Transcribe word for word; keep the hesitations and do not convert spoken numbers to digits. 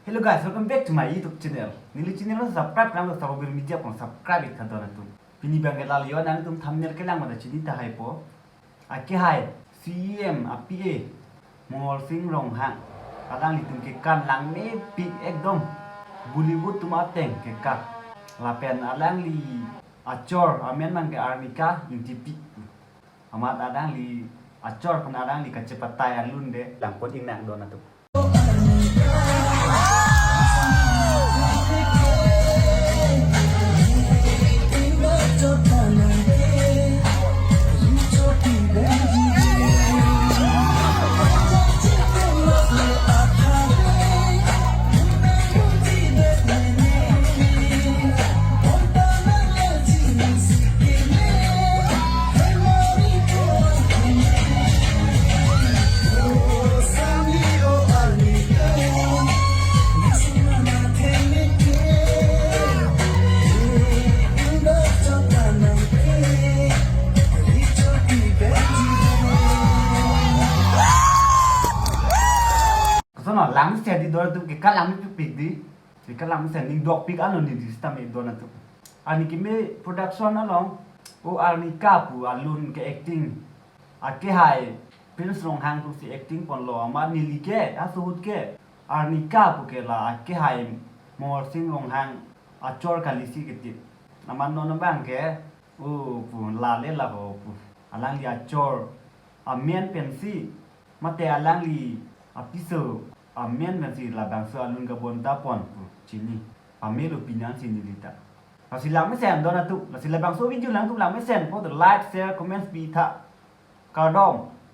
Hello guys, welcome back to my YouTube channel. Neli channel lo subscribe lang, Sarobir Media pen subscribe ik tha don atum. Pini abang ke lalo nangtum thumbnail kelang mada chini tahai po. Akehai C E M a P A Mongal Sing Ronghang, alanglitum kekan langmepik ekdom, Bollywood atum ateng kekan. Lapen alangli achor amen abang ke Arnika Ingtipi. Amat alangli achor pen alangli kachepatai alun de langpon ingnang don atum. Koson no, langmesen di don atum, kekan langmepik di. Kekan langmesen, ning dokpik ano ni di sitame don atum. Arni Keme Production along, o Arnika pu alun ke acting. Akehai Prince Ronghang pusi acting ponlo, amat neli ke, asuhut ke, Arnika pu ke la akehai Mongal Sing Ronghang achor kalisi ketip. Amat non abang ke, o pu lale laho pu. Alangli achor amen pensi, mate alangli apiso amen pensi labangso alun kabonta pon pu chini. Pamelo pinang si neli ta. Lasi langmesen don atum, lasi labangso video nangtum langmesen po te like, share, comments pi tha. Kardom.